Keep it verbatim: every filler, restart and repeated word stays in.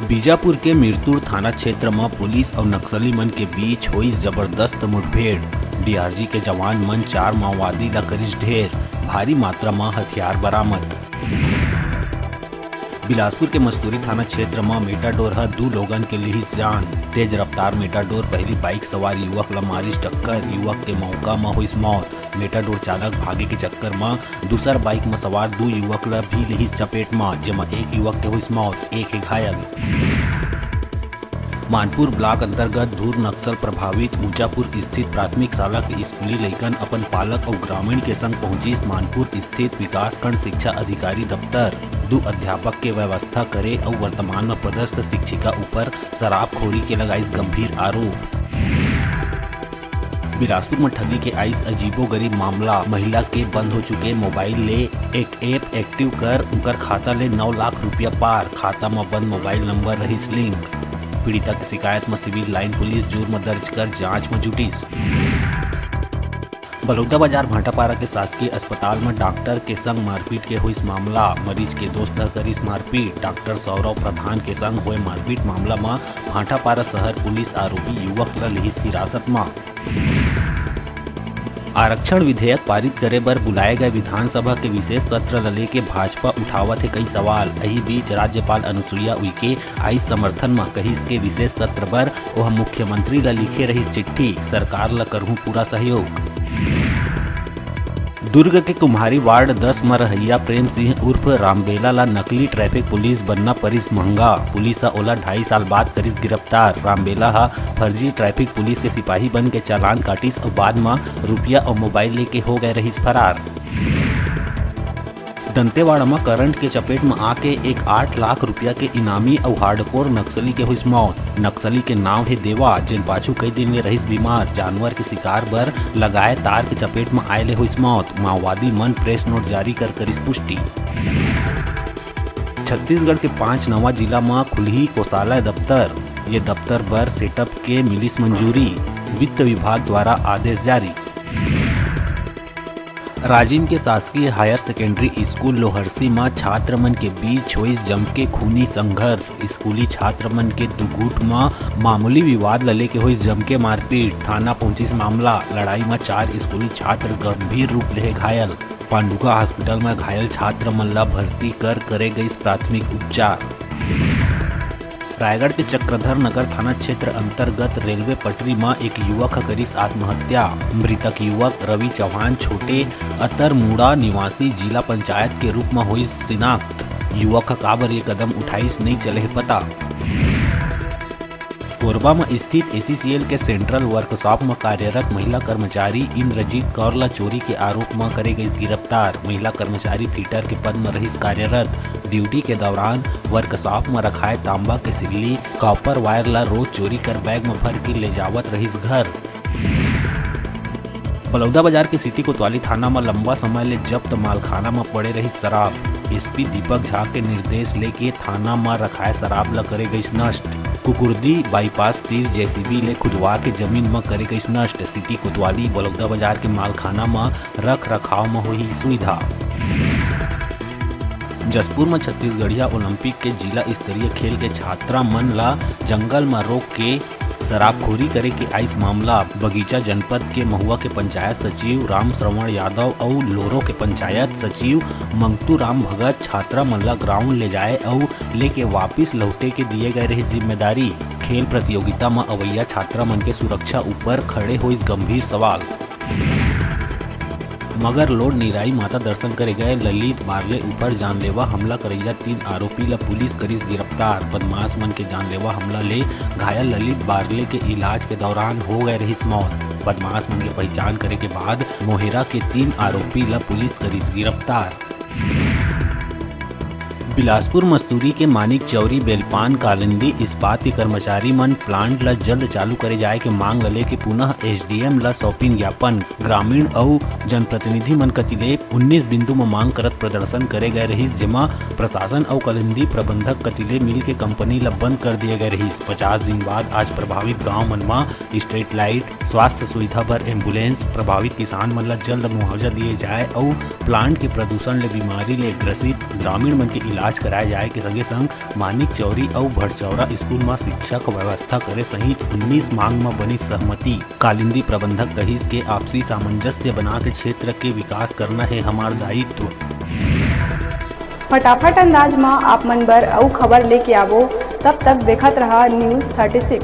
बीजापुर के मिरतुर थाना क्षेत्र म पुलिस अउ नक्सली मन के बीच होइस जबरदस्त मुठभेड़। डीआरजी के जवान मन चार माओवादी ला करिस ढेर, भारी मात्रा म हथियार बरामद। बिलासपुर के मस्तूरी थाना क्षेत्र म मेटाडोर ह दू लोगन के लिहिस जान। तेज रफ्तार मेटाडोर पहिली बाइक सवार युवक ला मारिस टक्कर, युवक के मौका म होइस मौत। मेटाडोर चालक भागे के चक्कर म दूसर बाइक म सवार दू युवक ला भी लिहिस चपेट म, जेमा एक युवक के होइस मौत, एक हे घायल। मानपुर ब्लॉक अंतर्गत धुर नक्सल प्रभावित ऊंचापुर स्थित प्राथमिक शाला के स्कूली लइकन अपन पालक अउ ग्रामीण के संग पहुंचिस मानपुर स्थित विकासखंड शिक्षा अधिकारी दफ्तर। दू अध्यापक के व्यवस्था करे अउ वर्तमान म पदस्थ शिक्षिका ऊपर शराबखोरी के लगाइस गंभीर आरोप। बिलासपुर म ठगी के आइस अजीबोगरीब मामला, महिला के बंद हो चुके मोबाइल ले एक ऐप एक्टिव कर उंकर खाता ले नौ लाख रुपया पार, खाता म बंद मोबाइल नंबर रहिस लिंक। पीड़िता के शिकायत म सिविल लाइन पुलिस जुर्म दर्ज कर जांच म जुटिस। बलौदा बाजार भाटापारा के शासकीय अस्पताल म डॉक्टर के संग मारपीट के होइस मामला, मरीज के दोस्त ह करिस मारपीट। डॉक्टर सौरव प्रधान के संग होए मारपीट मामला म भाटापारा शहर पुलिस आरोपी युवक ल लिहिस हिरासत म। आरक्षण विधेयक पारित करे बर बुलाए गए विधानसभा के विशेष सत्र ल लेके भाजपा उठावत हे कई सवाल। एही बीच राज्यपाल अनुसुईया उइके आइस समर्थन म, कहिस के विशेष सत्र बर ओह मुख्यमंत्री ल लिखे रहिस चिट्ठी, सरकार ल करहूं पूरा सहयोग। दुर्ग के कुम्हारी वार्ड दस म रहइया प्रेम सिंह उर्फ रामबेला ला नकली ट्रैफिक पुलिस बनना परिस महंगा। पुलिस ह ओला ढाई साल बाद करिस गिरफ्तार। रामबेला ह फर्जी ट्रैफिक पुलिस के सिपाही बन के चालान काटिस अउ बाद म रुपया अउ मोबाइल लेके हो गए रहिस फरार। दंतेवाड़ा म करंट के चपेट म आके एक आठ लाख रुपया के इनामी अउ हार्डकोर नक्सली के होइस मौत। नक्सली के नाव हे देवा, जेन पाछू कई दिन ले रहिस बीमार। जानवर के शिकार बर लगाए तार के चपेट म आए ले होइस मौत। माओवादी मन प्रेस नोट जारी कर करिस पुष्टि। छत्तीसगढ़ के पांच नवा जिला म खुलही कोषालय दफ्तर। ये दफ्तर बर सेटअप के मिलिस मंजूरी, वित्त विभाग द्वारा आदेश जारी। राजिम के शासकीय हायर सेकेंडरी स्कूल लोहरसी म छात्र मन के बीच होइस जमके खूनी संघर्ष। स्कूली छात्र मन के दू गुट म मामूली विवाद ल लेके होइस जमके मारपीट। थाना पहुंचिस मामला। लड़ाई म चार स्कूली छात्र गंभीर रूप ले हे घायल। पांडुका हॉस्पिटल म घायल छात्र मन ल भर्ती कर करे गइस प्राथमिक उपचार। रायगढ़ के चक्रधर नगर थाना क्षेत्र अंतर्गत रेलवे पटरी म एक युवक ह करिस आत्महत्या। मृतक युवक रवि चौहान छोटे अतरमुड़ा निवासी जिला पंचायत के रूप म होइस शिनाख्त। युवक ह काबर ये कदम उठाइस, नइ चले हे पता। कोरबा म स्थित एसीसीएल के सेंट्रल वर्कशॉप म कार्यरत महिला कर्मचारी इंद्रजीत कौर ल चोरी के आरोप म करे गइस गिरफ्तार। महिला कर्मचारी फिटर के पद म रहिस कार्यरत। ड्यूटी के दौरान वर्कशॉप म रखाए तांबा के सिल्ली, कॉपर वायर ल रोज चोरी कर बैग म भर के ले जावत रहिस घर। बलौदाबाजार के सिटी कोतवाली थाना म लंबा समय ले जब्त मालखाना म पड़े रहिस शराब। एसपी दीपक झा के निर्देश लेके थाना म रखाए शराब ल करे गइस नष्ट। कुकुरदी बाईपास तीर जेसीबी ले खुदवा के जमीन म करे गइस नष्ट। सिटी कोतवाली बलौदाबाजार के मालखाना म रख रखाव म होही सुविधा। जशपुर म छत्तीसगढ़िया ओलंपिक के जिला स्तरीय खेल के छात्रा मन ला जंगल म रोक के शराबखोरी करे के आइस मामला। बगीचा जनपद के महुआ के पंचायत सचिव राम श्रवण यादव अउ लोरो के पंचायत सचिव मंगतू राम भगत छात्रा मन ला ग्राउंड ले जाए अउ लेके वापिस लौटे के दिए गए रहिस जिम्मेदारी। खेल प्रतियोगिता म अवइया छात्रा मन के सुरक्षा ऊपर खड़े होइस गंभीर सवाल। मगर लोड निराई माता दर्शन करे गए ललित बारले ऊपर जानलेवा हमला करइया तीन आरोपी ल पुलिस करिस गिरफ्तार। बदमाश मन के जानलेवा हमला ले घायल ललित बारले के इलाज के दौरान हो गए रहिस मौत। बदमाश मन के पहचान करे के बाद मोहेरा के तीन आरोपी ल पुलिस करिस गिरफ्तार। बिलासपुर मस्तूरी के मानिक चौरी बेलपान कालिंदी इस्पात के कर्मचारी मन प्लांट ल जल्द चालू करे जाए के मांग ल लेके पुनः एसडीएम ल सौंपिन ज्ञापन। ग्रामीण अउ जनप्रतिनिधि मन कति ले उन्नीस बिंदु म मांग करत प्रदर्शन करे गए रहिस, जेमा प्रशासन अउ कालिंदी प्रबंधक कति ले मिल के कंपनी ल बंद कर दिए गए रहिस। पचास दिन बाद आज प्रभावित गांव मन म स्ट्रीट लाइट, स्वास्थ्य सुविधा बर एम्बुलेंस, प्रभावित किसान मन ल जल्द मुआवजा दिए जाए अउ प्लांट के प्रदूषण ले बीमारी ले ग्रसित ग्रामीण मन के इलाज आज कराए जाए के संगे संग मानिक चौरी अउ भटचौरा स्कूल म शिक्षा के व्यवस्था करे सहित उन्नीस मांग म बनिस सहमति। कालिंदी प्रबंधक कहिस के आपसी सामंजस्य बना के क्षेत्र के विकास करना हे हमार दायित्व। फटाफट अंदाज म आप मन बर अउ खबर लेके आवो, तब तक देखत रहा News thirty six।